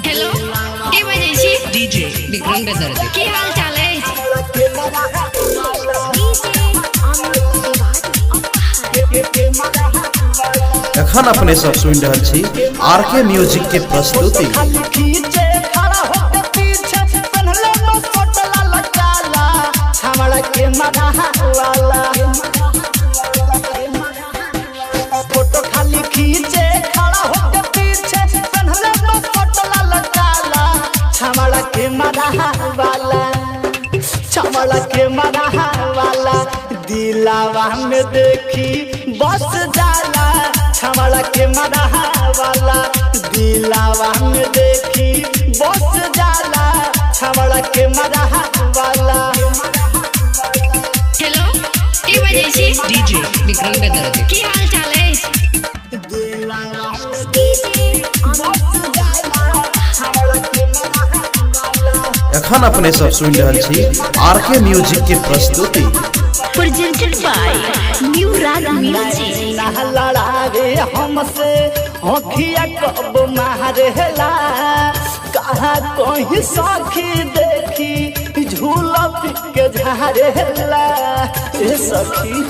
Hello, के बजै छी? DJ Vikram बेदर्दी। की हाल चाल अछि? एखन अपने सब सुनि रहल छी आर के म्यूजिक के प्रस्तुति। खाली खींचे खड़ा होके पीछे, पहनले बस पटला लटाला, छावड़ा के मरहा वाला। फोटो खाली खींचे खड़ा होके पीछे, पहनले बस पटला लटाला, छावड़ा के मरहा वाला, छावड़ा के मरहा वाला। दिलावा में देखी बस जाला, छावड़ा के मरहा वाला। दिलावा में देखी बस जाला, छावड़ा के मरहा वाला। हेलो, के बजै छी? DJ Vikram बेदर्दी। की हाल चाल अछि? दिलावा में देखी बस जाला, छावड़ा के मरहा वाला। एखन अपने सब सुनि रहल छी आर के म्यूजिक के प्रस्तुति। Presented by New Rag Music. ना लड़ावे हमसे, हखिया कब मारेला। कहा कहीं सखी देखी झूला के झारेला। ए सखी,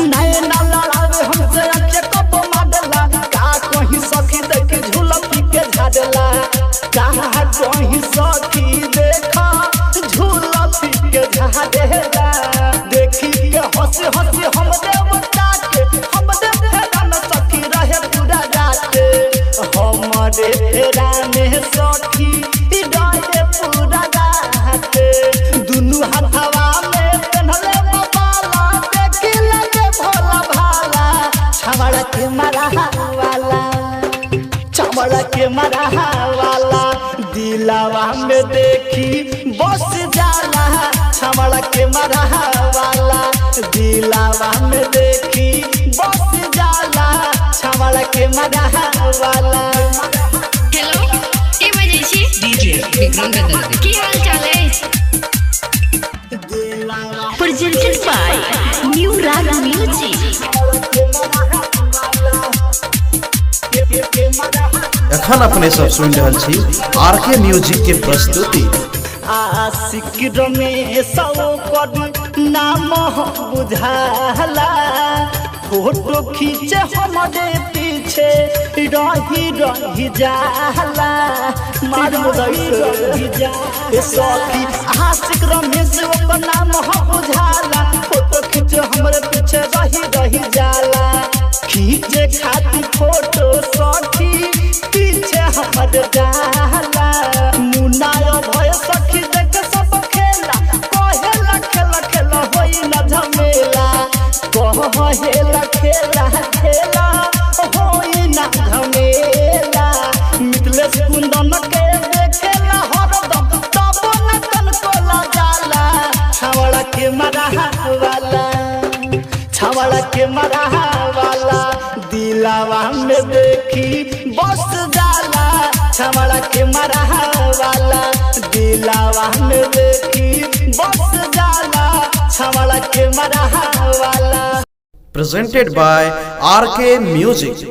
नैना लड़ावे हमसे, अखिया कब मारेला। का कहीं सखी देखी झूला के झारेला। कहा कहीं सखी देखा झूला के झारेला। देखी के हंस हंस हम देवता के, हम देव फेरा में सखी रहे पूरा रात। हमारे फेरा में सखी रहे पूरा रात। दुनू हथवा में पहनले बाला, देखी लगे भोला भाला, छवड़ा के मरहा वाला, चमड़ा के मरहा वाला। दिलावा में देखी बस जाला, छमड़ा के मरहा वाला। दिलावा में देखी बस जाला, छमड़ा के मरहा वाला। हेलो, के बजै छी? DJ Vikram बेदर्दी। की हाल चाल अछि? दिलावा Presented by New Rag Music. के मरहा वाला, के मरहा। एखन अपने सब सुनि रहल छी आर के म्यूजिक के प्रस्तुति। आशिक रमेश कर नाम बुझाला, फोटो खींचे हमारे पीछे रही रही जाला। मार रही जा ए सखी, आशिक रमेश ओकर नाम बुझाला, फोटो खींचे हमरे पीछे रही रही जाला। खींचे खातिर फोटो सखी पीछे हमर जाला। मुन्ना भय सखी देख सब खेला, कहेला खेला खेला होई न झमेला, कहेला खेला खेला होई न झमेला। मिथलेश कुंदन के देखेला हरदम, तब न तनको जाला, छावड़ा के मरहा वाला, छावड़ा के मरहा वाला। दिलावा में देखी बस जाला, छावड़ा के मरहा वाला। दिलावा में देखी बस जाला, छावड़ा के मरहा वाला। Presented by R K music.